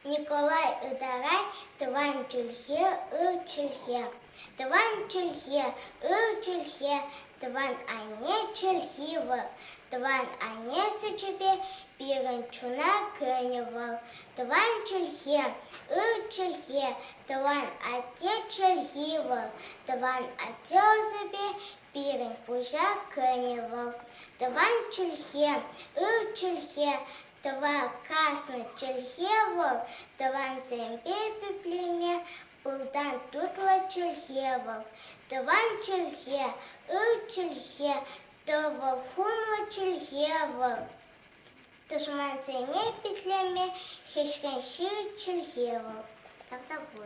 Николай Ытарай Тӑван чӗлхе, ыр чӗлхе. Тӑван чӗлхе, ыр чӗлхе, тӑван анне чӗлхи вӑл. Тӑван анне сӗчӗпе пирӗн чуна кӗнӗ вӑл. Тӑван чӗлхе, ыр чӗлхе, тӑван атте чӗлхи вӑл. Тӑван атте ӑсӗпе пирӗн пуҫа кӗнӗ вӑл. Тӑван чӗлхе, ыр чӗлхе, Тӑва каснӑ чӗлхе вӑл, тӑвансемпе пуплеме пылтан тутлӑ чӗлхе вӑл. Тӑван чӗлхе, ыр чӗлхе, тӑвӑл хумлӑ чӗлхе вӑл. Тӑшмансене питлеме хӗҫрен ҫивӗч чӗлхе вӑл. Тавтапуҫ.